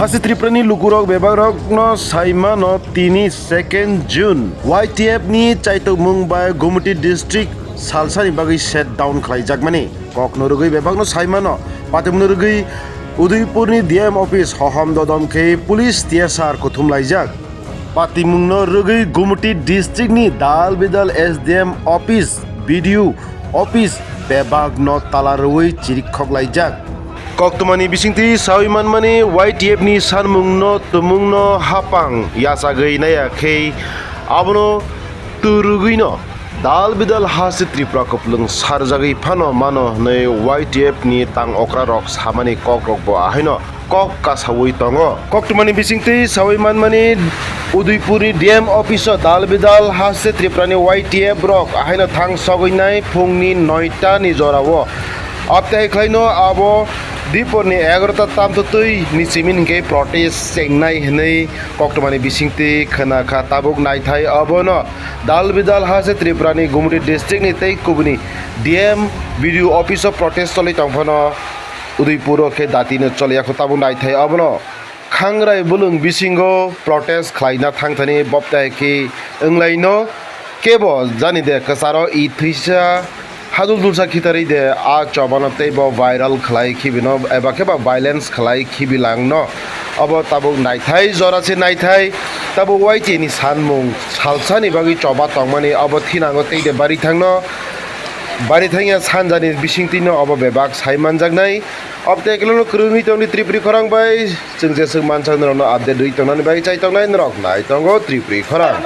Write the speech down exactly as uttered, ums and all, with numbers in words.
Hasti Tripura ni lukurok bebakrokno saimano tini second June Y T F ni chaitokmung bai Gumti district salsani bagwi shutdown khlaijakmani. Kokno rwgwi bebakno saimano, patimungno rwgwi Udaipur ni D M office hohom dodom khe police T S R kuthum laijak. Patimungno rwgwi Gumti district ni dal bidal S D M office, B D O office bebakno tala rwui chirikhok laijak. Koktwmani bisingtwi sawi manmani Y T F ni sanmungno tumungno hapang yachagwi naiya khe abono twrwgwino dal bidal hasti Tripura kupulung sarjagwi phano mano hwnwi Y T F ni tang okrarok samani kokrokbo ahaino kok kasawi tongo. Koktwmani bisingtwi sawi manmani Udaipurni D M office-o dal bidal hasti Tripurani Y T F rok ahaino thang sogwinai phungni noita ni jorao. Abtei khlaino abo diporni egarota tamtwtwi ni simin hinkhe protest chengnai hwnwi koktwmani bisingtwi khwna kha. Tabuk naithai obono dal bidal hasti Tripurani Gumti districtni tei kubuni D M B D O office-o protest choli tongphano. Udaipur o khe dati no choli yakho tabuk naithai obono khangrai bulung bisingo protest khlaina thangthani boptai khe wnglaino kebo jani de kwcharo i thwisa hadul dulsa khitarwi de a chobano teibo viral khlai khibino eba khe ba violence khlai khibilangno obo tabuk naithai jora se naithai tabuk Y T ni sanmung salsani bagwi choba tongmani obo thinango tei de bari thangno. Bari thangya sanjani bisingtwino obo bebak sai manjaknai. Obte eklono kwrwngwi tongdi Tripuri khorang bai. Chwng jeswk mansak norokno update rwi tongnani bai chai tongnai norok nai tongo Tripuri khorang.